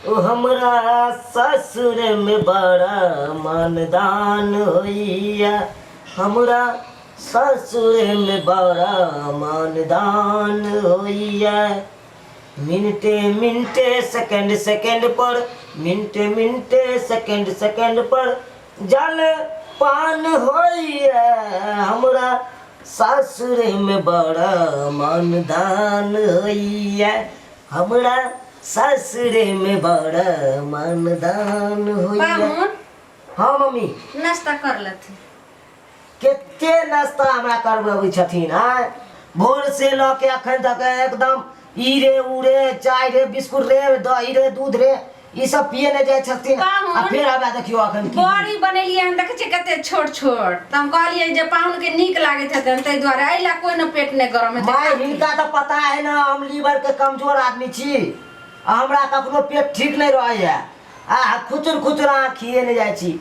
ओ हमरा ससुर में बड़ा मानदान होइया, हमरा ससुर में बड़ा मानदान होइया। मिनटे मिनटे सेकंड सेकंड पर, मिनटे मिनटे सेकंड सेकंड पर जल पान होइया, हमरा सासुर में बड़ा मानदान होइया, हमरा सासुर में बड़ा मानदान होइया। पाहुन। हाँ मम्मी। नाश्ता कर लेथिन। कते नाश्ता हमरा करबे छथिन आँय, भोर से लऽ के अखन तक एकदम ई रे ऊ रे चाय रे बिस्कुट रे दही रे दूध रे ई सब पिए नहि जाइ छथिन। पाहुन। आ फेर आबे देखियौ अखन की। बड़ी बनेलियै हन, देखै छियै कते छोट छोट, तऽ हम कहलियै जे पाहुन के नीक लागैत हेतनि ताहि दुआरे, एहि लए कोइ ने पेट नहि गरम हेतै। माय हिनका तऽ पता है ने हम लीवर के कमजोर आदमी छी आ हमरा कखनो पेट ठीक नहि रहैया, आ खुचुर खुचुर अहाँ खिए नहि जाइ छी।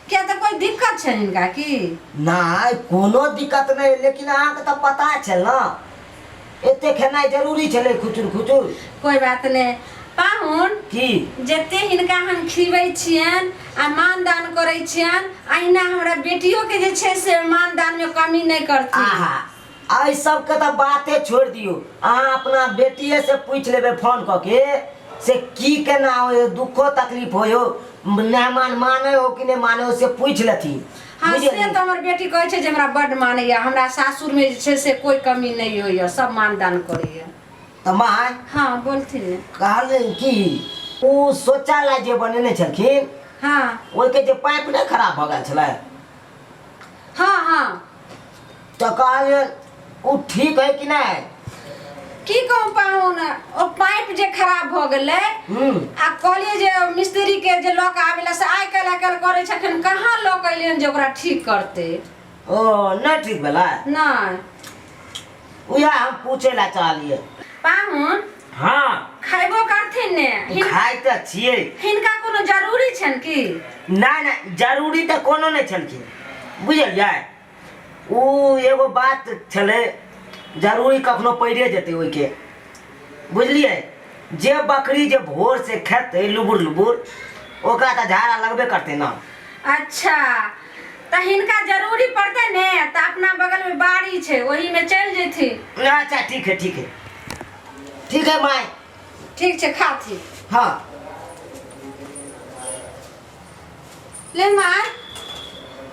किया तऽ कोइ दिक्कत छै हिनका की? नहि कोनो दिक्कत नहि, लेकिन अहाँके तऽ पता छल ने एते खेनाइ जरूरी छलै खुचुर खुचुर। कोइ बात नहि पाहुन। की? जते हिनका हम खिबै छियनि आ मानदान करै छियनि, अहिना हमरा बेटियो के जे छै से मानदान में कमी नहि करथिन। आहा एहि सबके तऽ बाते छोड़ि दियौ, अहाँ अपना बेटिए से पूछि लेबै फोन कऽ के से की केना हो, दुखो तकलीफ हो, मेहमान माने हो कि नहि माने हो से पूछि लेथिन। हाँ से बुझलियै? तऽ हमर बेटी कहै छै जे हमरा बड्ड मानैया, हमरा सासुरमे जे छै से कोइ कमी नहि होइया, सब मानदान करैया। तऽ माय। हाँ बोलथिन ने। कहलियनि कि ओ शौचालय जे बनेने छलखिन, ओहिके जे पाइप नहि खराब भऽ गेल छलै, हाँ हाँ तऽ कहलियै ओ ठीक है कि नहि? की कहूँ पाहुन, ओ पाइप जे खराब भऽ गेलै आ कहलियै जे मिस्त्री के जे लऽ कऽ आबै लए, से आइ काल्हि आइ काल्हि करै छथिन, कहाँ लऽ कऽ एलियनि जे ओकरा ठीक करतै। ओ नहि ठीक भेलै? नहि। उएह हम पूछे ला चाहलियै। पाहुन। हाँ। खैबो करथिन ने? खाइ तऽ छियै। हिनका कोनो जरूरी छनि की? नहि नहि जरूरी तऽ कोनो नहि छलखिन, बुझलियै? ओ एगो बात छलै, जरूरी कखनो पड़िए जेतै ओहिके, बुझलियै? जे बकरी जे भोर से खेतै लुबुर लुबुर ओकरा तऽ झाड़ा लगबे करतै ने। अच्छा तऽ हिनका जरूरी पड़तै ने तऽ अपना बगलमे बाड़ी छै ओहीमे चलि जेथिन। अच्छा ठीक है, ठीक है, ठीक है माय। ठीक छै खाथिन। हाँ। ले माय।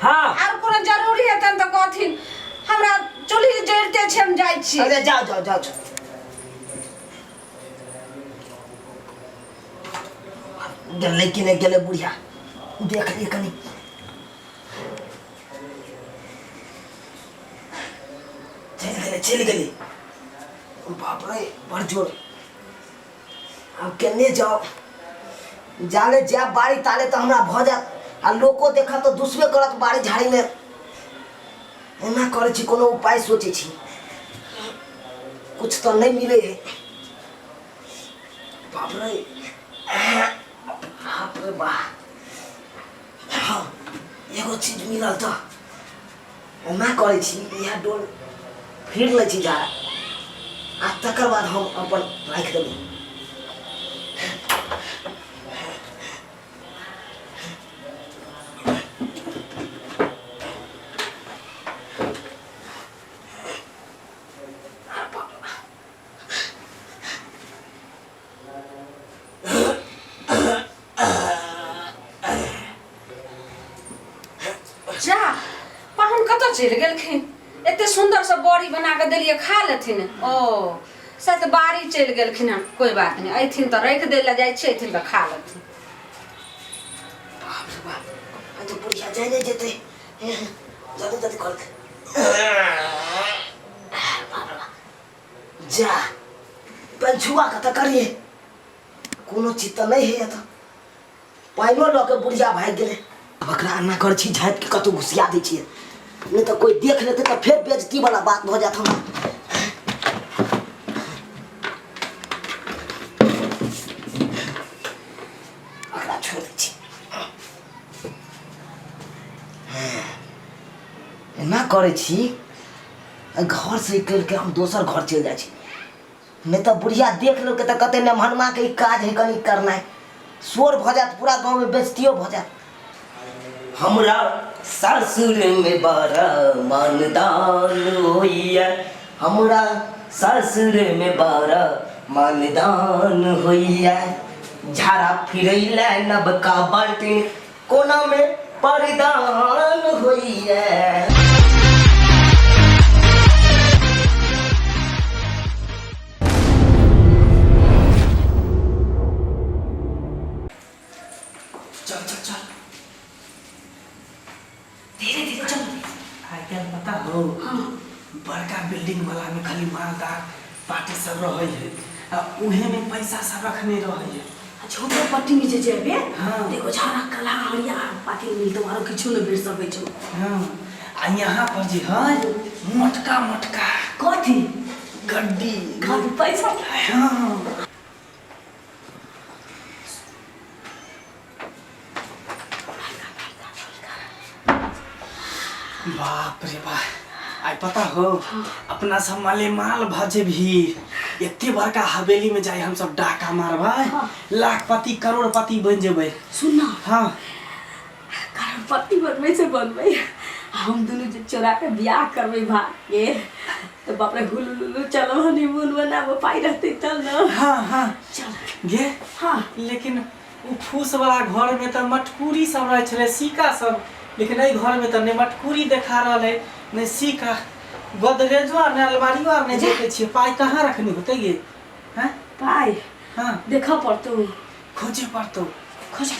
हाँ। आर कोनो जरूरी हेतनि तऽ कहथिन, हमरा चूल्ही जरिते छै, हम जाइ छी। अच्छा जाओ जाओ जाओ। गेलै कि नहि गेलै बुढ़िया देख लिए कनि। चलि गेलै चलि गेलै, बाप रे बड़ जोर। आब केने जाउ, जाले जायब बाड़ी ताले तऽ हमरा भऽ जायत आ लोको देखत तऽ दुसबे करत बाड़ी झाड़ीमे। एना करै छी, कोनो उपाय सोचै छी, कुछ तऽ नहि मिलै है। बाप रे बाप रे बा, हाँ एगो चीज मिलल तऽ एना करै छी, इएह डोल फिर लै छी झाड़ा आ तकर बाद हम अपन राखि देबै। जा पाहुन कतऽ चलि गेलखिन? एते सुन्दर से बड़ी बना कऽ देलियै खा लेथिन, ओ शायद बाड़ी चलि गेलखिन हन। कोइ बात नहि, अयथिन तऽ राखि दै लए जाइ छियै, अयथिन तऽ खा लेथिन। बाप रे बाप, आइ तऽ बुढ़िया जाइ नहि जेतै, जल्दी जल्दी कर। बाप रे बाप, जा पंछुआ कतऽ करिए, कोनो चीज तऽ नहि है एतऽ। पानिओ लऽ के बुढ़िया भागि गेलै। आब एकरा एना करै छी, झाँपि के कतहु घुसिया दै छियै, नहि तऽ कोइ देख लेतै तऽ फेर बेजती वाला बात भऽ जायत हमरा। एकरा छोड़ि दै छी। एना करै छी, घरसँ निकलि कऽ हम दोसर घर चलि जाइ छी, नहि तऽ बुढ़िया देख लेलकै तऽ कहतै नमहनमाके ई काज है कनि करनाइ। शोर भऽ जायत पूरा गाँवमे, बेजतियो भऽ जायत। हमरा सासुरमे बड़ा मानदान होइए, हमरा सासुरमे बड़ा मानदान होइए। झाड़ा फिरैले नबका बाल्टीन कोनामे परदान होइए। चल चल चल, धीरे धीरे चल। आइ काल्हि पता हो? हाँ। बड़का बिल्डिंग वाला में खाली मालदार पार्टी सब रहे है आ उहे में पैसा सब रखने रहे है। आ झोपड़पट्टी में जे जेबे, हाँ। देखो झाड़ा कला हरिया पाती मिलतो, आरो किछु न भेट सकै छौ। हाँ, आ यहाँ पर जे है मोटका मोटका कथी? गड्डी। खाली पैसा। हाँ। बाप रे बाप, आइ पता हो अपना सब माले माल भजे भी एते बड़का हवेली में जाए हम सब डाका मारबै, लाखपति करोड़पति बन जेबै। सुन ना। हाँ। करोड़पति बनबै से बनबै, हम दुनू जे चोरा के बियाह करबै भाग के तो बाप रे हुलु लुलु चलो हनीमून मनाबो, पाई रहते तब ना। हाँ हाँ। चल। गे। हाँ। लेकिन ओ फूस वाला घर में तऽ मटकूरी सब रहै छलै, सिक्का सब, लेकिन एहि घर में तऽ नहि मटकूरी देखा रहल है नहि सिक्का, गोदरेजो आर नहि, अलमारियो आर नहि देखै छियै। पाइ कहाँ रखने होतै गे? हैं? पाई? हाँ। देखऽ पड़तौ। खोजे पड़तौ। खोज।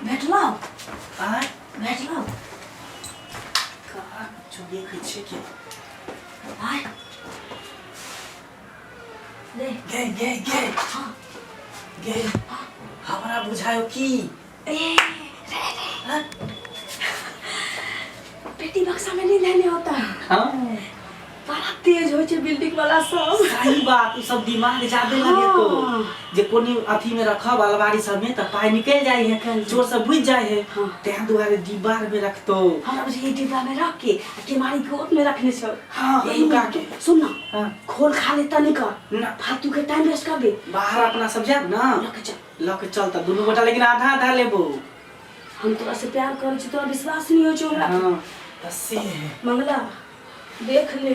भेटलौ? आँय? भेटलौ? कहाँ कुछो देखै छियै कि? आय ले। गे गे गे। हाँ। गे, हमरा बुझायो की ए रे रे, पेटी बक्सा में नहीं लेने होता। हाँ। बड़ा तेज होइ छै बिल्डिंग वाला सब। सही बात, उ सब दिमाग ज्यादे लगे तो हाँ। जे कोनी अथी में रखब अलमारी सब में त पाई निकल जाय है, निकल जाय। चोर सब बुझ जाय है। हाँ। तें दुआरे दीवार में रखतो। हमरा बुझे ई डिब्बा में रख के आ केमारी के ओत में रखने छौ। हाँ, यही लुका में के। सुन ना। हाँ। खोल खा लेता नहीं कर ना। फालतू के टाइम वेस्ट करबे। बाहर अपना सब जाब ना। लऽ के चल। लऽ के चल त दुनू गोटा, लेकिन आधा आधा लेबो। हम तोरा से प्यार करै छी, तोरा विश्वास नहीं होइ छौ हमरा? हाँ, त से है। मंगला देख ले।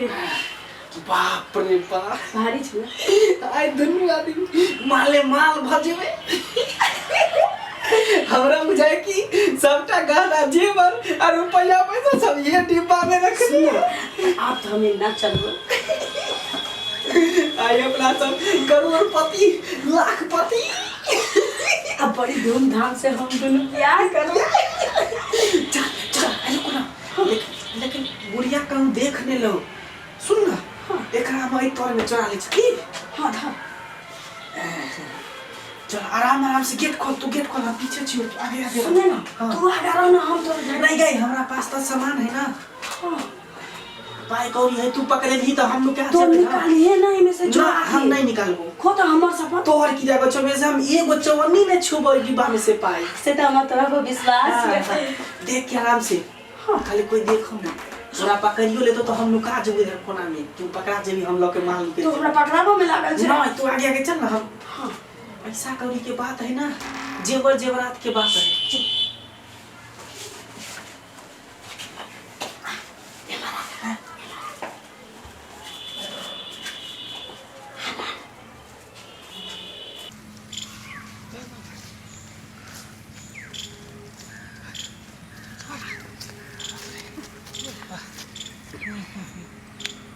बाप रे बाप, भारी छौ। आइ दुनू आदमी माले माल भऽ जेबै। हमरा बुझाय कि सबटा गहना जेवर आ रुपया पैसा सब ये डिब्बा में रखनी है। आब तो हमें ना चलबो। आइ अपना सब करोड़पति लाखपति। अब बड़ी धूमधाम से हम दोनों ब्याह करबो। चल चल, अरे कोना, लेकिन लेकिन बुढ़िया कहूँ देख ने लो। सुन ना। हाँ। एकरा हम एहि तर में चोरा ले छी की? हाँ, धर। चल, आराम आराम से गेट खोल, तू गेट खोल, हम पीछे छी, तू आगे आगे। सुने ना। हाँ। तू आगा रह ना, हम तोर नहीं गई, हमरा पास तो सामान है ना। हाँ। पाई कौड़ी है, तू पकड़े भी तो हम लोग क्या तो निकालिए ना एमे से। ना। चोरा हम के। नहीं निकालबो। खो तो हमर शपथ। तोहर की जागो छौ से हम एगो चवन्नी ने छुबो डिब्बा में से पाई। से तो हमर तोरा पर विश्वास हाँ, है। देख के आराम से। हाँ। खाली कोई देखो ना, तोरा पकड़ियो लेतो तो हम नुका जेबो इधर कोना में, तू पकड़ा जेबी, हम लके माल लुके। तू हमरा पकड़ाबो में लागल छै। नहीं, तू आगे आगे चल ना, हम हाँ। पैसा कौड़ी के बात है ना, जेवर जेवरात के बात है। चुप।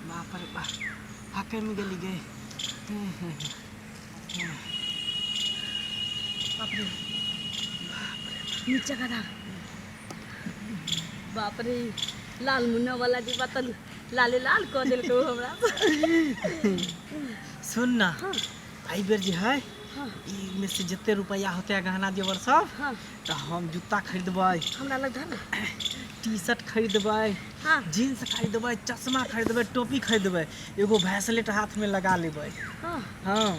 बाप रे बाप, हके में गेली गे। बाप रे। नीचे का दाग। बाप रे, लाल मुन्ना वाला डिब्बा त लाले लाल कऽ देलकै हमरा। सुन ना। हाँ। एहि बेर जे है हाँ। ई में से जते रुपया होते है गहना जेवर सब, हाँ। तऽ हम जूता खरीदबै। हमरा लग धर ना। टी शर्ट खरीदबै। हाँ। जीन्स खरीदबै, चश्मा खरीदबै, टोपी खरीदबै, एगो ब्रेसलेट हाथ में लगा लेबै। हाँ। हाँ,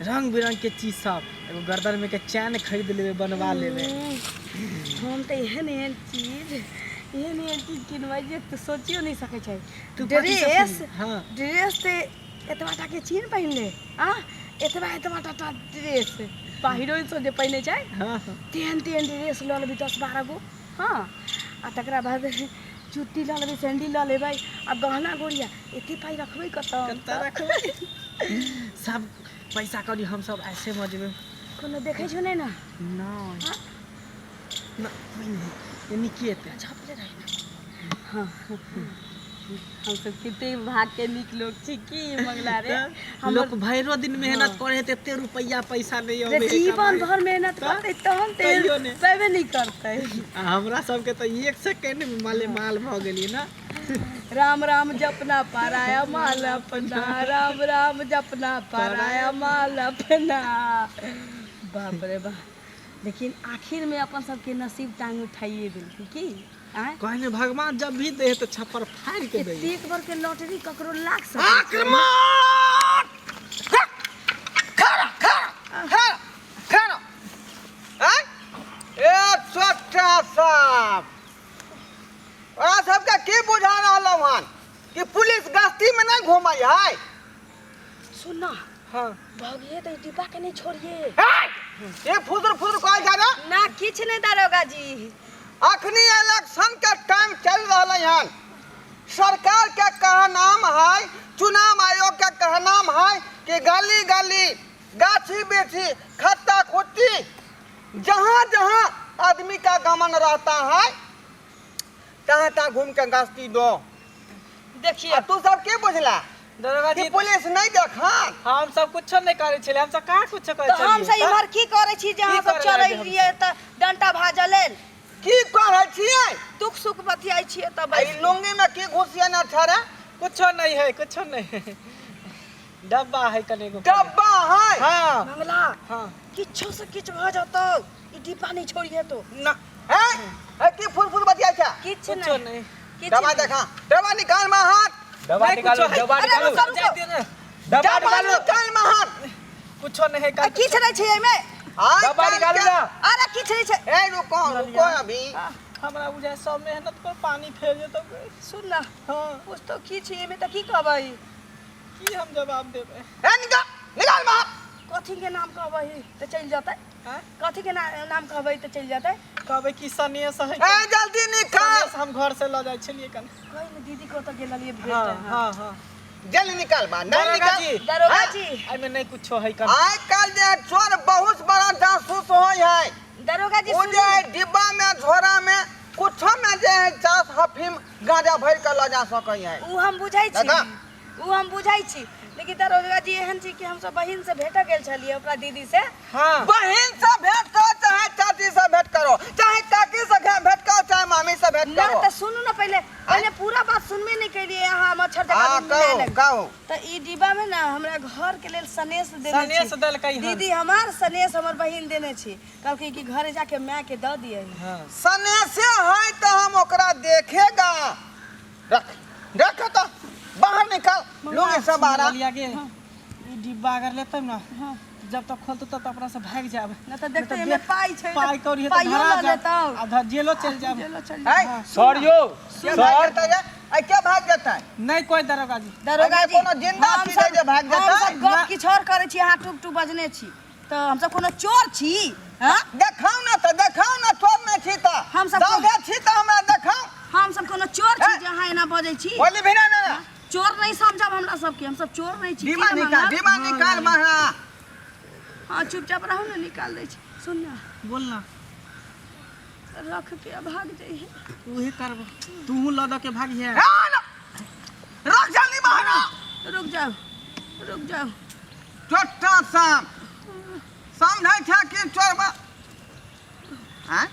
रंग बिरंग के चीज सब, एगो गर्दन में के चैन खरीद लेबै, बनवा लेबै। हम तऽ एहन एहन चीज, एहन एहन चीज किनबै जे तू सोचियो नहि सकै छै। तू कथी सब ड्रेस किनबी? हाँ। ड्रेस तऽ एतबा टा के चीन पहिनले आ एतबा एतबा टा टा ड्रेस बा हीरोइन सब जे पहिने छै हाँ हाँ तेहन तेहन ड्रेस लऽ लेबै 10-12 गो। हँ आ तकरा बाद जुत्ती लऽ लेबै, सैंडल लऽ लेबै आ गहना गुड़िया। एते पाइ रखबै कतऽ? कतऽ रखबै सब पैसा कौड़ी? हम सब ऐसे मजबै। कोनो देखै छौ नहि ने? नहि ना, कोइ नहि। ये निकेत झपले रही ना। हाँ, हम सब कते भाग के नीक लोग छी की मंगला रे। लोक भैरो दिन मेहनत करे तऽ एते रुपैआ पैसा नहि जे अबै है जीवन कमाइ। भर मेहनत तऽ करतै तहन तऽ तैयो नहि। पेबे नहि करतै। आ हमरा सबके तऽ एक सेकेंड मे माले माल भऽ गेलियै ने। राम राम जपना पराया माल अपना, राम राम जपना पराया माल अपना। बाप रे बाप, लेकिन आखिर में अपन सबके नसीब टांग उठाइए देलकै की आँय? कहने भगवान जब भी दे है तो छप्पर फाड़ के दे। एतेक बड़ के लॉटरी ककरो लाग सकै छै? आक्रमण! खड़ा खड़ा खड़ा खड़ा! आँय? ए छोटा साहब, ओकरा सबके की बुझा रहलहुँ हन कि पुलिस गस्ती में नहीं घूमै है? सुन ना। हाँ। भगिए तो डिब्बा के नहीं छोड़िए। ए फुदुर फुदुर कहल जा ना। ना, किछ नहीं दारोगा जी। अखनी इलेक्शन के टाइम चल रहलै हन। सरकार के कहनाम है, चुनाव आयोग के कहनाम है कि गली गली, गाछी बिरछी, खत्ता खुत्ती, जहाँ जहाँ आदमी का गमन रहता है तहाँ तहाँ घूम के गश्ती दो। देखिए, आ तू सब के बुझला दरोगा कि जी, पुलिस नहीं देखा? हम सब कुछो नहीं करे छलियै, हम सब कहाँ कुछो करे तऽ हम छलियै? सब इम्हर की करै छी जे अहाँ की सब करै चढ़ै लागै हम रहियै तऽ डंटा भाजऽ लेल? की करै छियै? दुख सुख बतियाइ छियै तऽ आ ई बैस। लुंगी में की घुसियने छै रे? कुछो नहीं है, कुछो नहीं है, डब्बा है कने गो। डब्बा है? हाँ। मंगला। हाँ। किछो से किछु भऽ जतौ, ई डिब्बा नहि छोड़िहे तो। ना। है ए, की फुल फुल बतियाइ छै? किछु कुछो नहि। नहीं। किछु दवा नहि। देखा, दवा निकाल में हाथ। दवा नहीं, निकालू। कुछो है। दवा अरे, निकालू। रुको, रुको। जाय दे ना। दवा दवा निकालू। निकाल में हाथ। कुछो नहीं है। आ, किछु नहि छै एहिमे। आज दवा काल निकालू के- ना। अरे, किछु नहि छै। ए रुको रुको अभी। हमरा बुझाय सब मेहनत पर पानी फेर जेतौ। सुन ना। हाँ। पूछतो की छै एहिमे तऽ की कहबै? की हम जवाब देबै? ए निकाल, निकाल में हाथ। कथी के नाम कहबै तऽ चलि जेतै? आँय? कथी के नाम कहबै तऽ चलि जेतै? कहबै कि सनेस है। ए जल्दी निकाल। सनेस हम घर से लऽ जाइ छलियै कने। कहि ने दीदी कतऽ गेल रहलियै भेट। हाँ हाँ हाँ। जल्दी निकाल बा, नहीं दरोगा निकाल। जी। दरोगा जी। एहिमे नहीं कुछो है कने। आइ काल जे चोर बहुत बड़ा जासूस होय है। दरोगा जी, ओ सुनू। जे है डिब्बा में, झोरा में, कुछो में जे है चास हफीम गांजा भर के लऽ जा सकै है। उ हम बुझै छी। दादा। उ हम बुझै छी, लेकिन दरोगा जी, एहन छी कि हमसब बहिन से भेट गेल छलियै, ओकरा दीदी से। हाँ। बहिन से भेंट करो, चाहे चाची से भेंट करो, चाहे काकी से भेंट करो, चाहे मामी से भेंट ना करो। तऽ सुनू ने, पहिले पहिले पूरा बात सुनबे नहि केलियै अहाँ, मच्छर जकाँ हाँ, मिलाए कहू। लगलियै। कहू। तऽ ई डिब्बा में ना हमरा घर के लेल सनेस देने सनेस छी। देलकै हन। दीदी हमार सनेस हमर बहिन देने छी, कहलकै कि घरे जाके माय के दऽ दियै। हाँ। सनेसे है तो हम ओकरा देखेगा। रख रख तो बाहर निकाल लुंगी सब बाहर। ललिया गे, ई डिब्बा अगर लेतै ना, जब तक खोलतौ तब तक अपना से भागि जाब। ना तऽ देखते एहिमे पाइ छै। पाइ कौड़ी है तऽ पाइयो धरा लऽ जाब। लेतौ। आधा जेलो चलि जाब। जेलो चलि। है सर यौ। के भाग जेतै रे? ऐ के भाग जेतै? नहीं कोई दरोगा जी। दरोगा एहिमे जी, कोनो जिंदा हम चीज है सब जे भागि हम जेतै? सब गप किछु आओर करै छी, अहाँ टुक टुक बजने छी, तऽ हमसब कोनो चोर छी? हाँ? देखाउ ना तऽ, देखाउ ना, चोर नहि छी तऽ। हम सब दौड़े छी तऽ हमरा देखाउ। हमसब कोनो चोर छी जे अहाँ एना बजै छी? बोली भी ना ना। चोर नहीं समझब हमरा सबके, हमसब चोर नहीं छी। डिब्बा की निकाल। मंगल? डिब्बा निकाल महरा। हाँ, चुपचाप रहू ने, निकाल दै छी। सुन ना। बोल ना। रख के आ भाग जइहे। उहे करबो, तूहू लऽ दऽ के भागिहे। रख जल्दी महरा। रुक जाओ, रुक जाओ। चोट्टा साम समझै छै कि चोरबा आँय?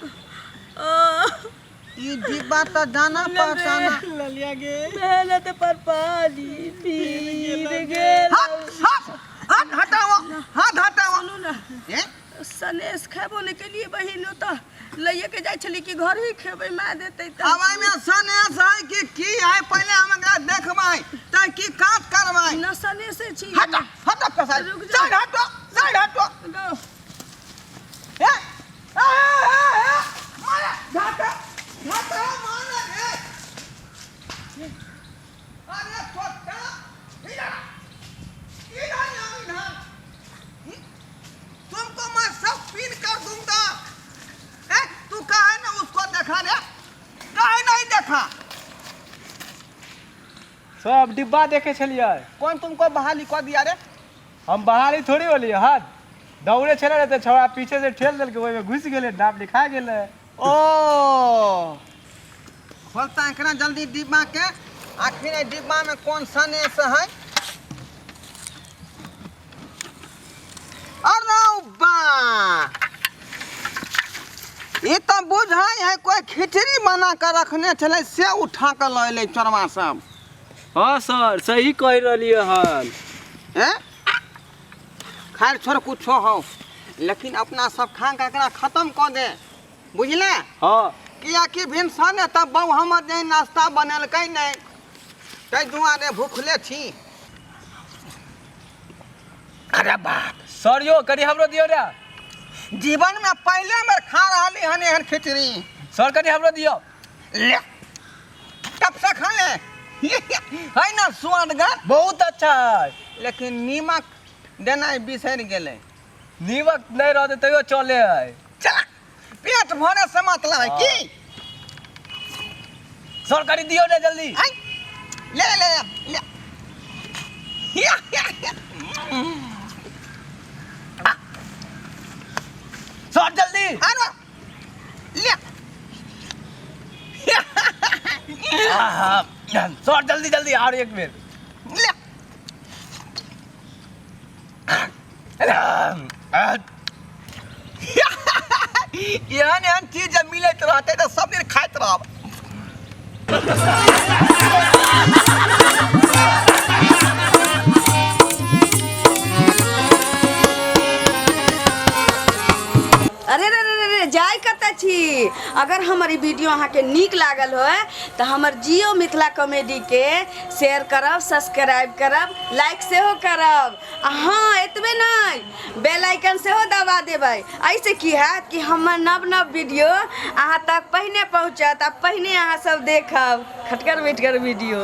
ई डिब्बा तऽ जाना पहचाना। ललिया गे। मेहनत पर पानी फिर गेल। हाथ हाथ हाथ हटाओ, हाथ हटाओ। सुनू ना। ए? सनेस खेबो नहि केलियै बहिन, ओतऽ लैए के जाइ छलियै कि घर ही खेबै, माय देतै तऽ। अब एहिमे सनेस है कि की है, पहिले हम एकरा देखबै तऽ की काज करबै। न, सनेसे छी। हटो हटो कसाई। रुक जाओ। साइड हटो, साइड हटो। गो। ए ए ए ए मारे झाटा झाटा मारे रे। अरे छोटा, इधर आ। सब डिब्बा देखे छलियै। कौन तुमको बहाली कऽ दिया रे? हम बहाली थोड़ी होलियै हन, दौड़े छलै ने तऽ छौड़ा पीछे से ठेल देलकै, ओहिमे घुसि गेलै, नाम लिखा गेलै। ओ खोलता एकरा जल्दी डिब्बा के, आखिर एहि डिब्बा में कौन सनेस है? अरे बा, ई तऽ बुझाइ है कोई खिचड़ी बना कऽ रखने छलै से उठा कऽ लऽ एलै चोरवा सब। हँ सर, सही कहि रहलियै हन। हैं? खैर छोड़, कुछो हो लेकिन अपना सब खा कऽ एकरा खत्म कऽ दे, बुझले? हँ। कियाकि भिनसर ने तब बहु हमर जे नाश्ता बनेलकै नहि, ताहि दुआरे भूखले छी। अरे बाप सर यो कनि हमरो दियौ ने। जीवन में पहले बेर खा रहली हन एहन खिचड़ी। सर कनि हमरो दियौ। ले, तब से खा ले, है ना स्वादगर? बहुत अच्छा है। लेकिन नीमक देनाइ बिसरि गेलै। नीमक नहि रहतै तैयो चले है। चला, पेट भरे से मतलब है की। सर कनि दियौ ने जल्दी। आइ, ले ले ले। सर जल्दी। आरो ले। आहा, सर जल्दी जल्दी और एक बेर। ले। एहन एहन चीज जब मिलैत रहतै तऽ सब दिन खाइत रहब। अरे रे रे रे रे, जाय कतऽ छी? अगर हमर ई वीडियो अहाँके नीक लागल होय तऽ हमर जियो मिथिला कॉमेडीके शेयर करब, सब्सक्राइब करब, लाइक सेहो करब आ हँ एतबे नहि, बेल आइकन सेहो दबा देबै। एहिसँ की हैत कि हमर नव नव वीडियो अहाँ तक पहिने पहुँचत आ पहिने अहाँ सब देखब खटगर मिठगर वीडियो।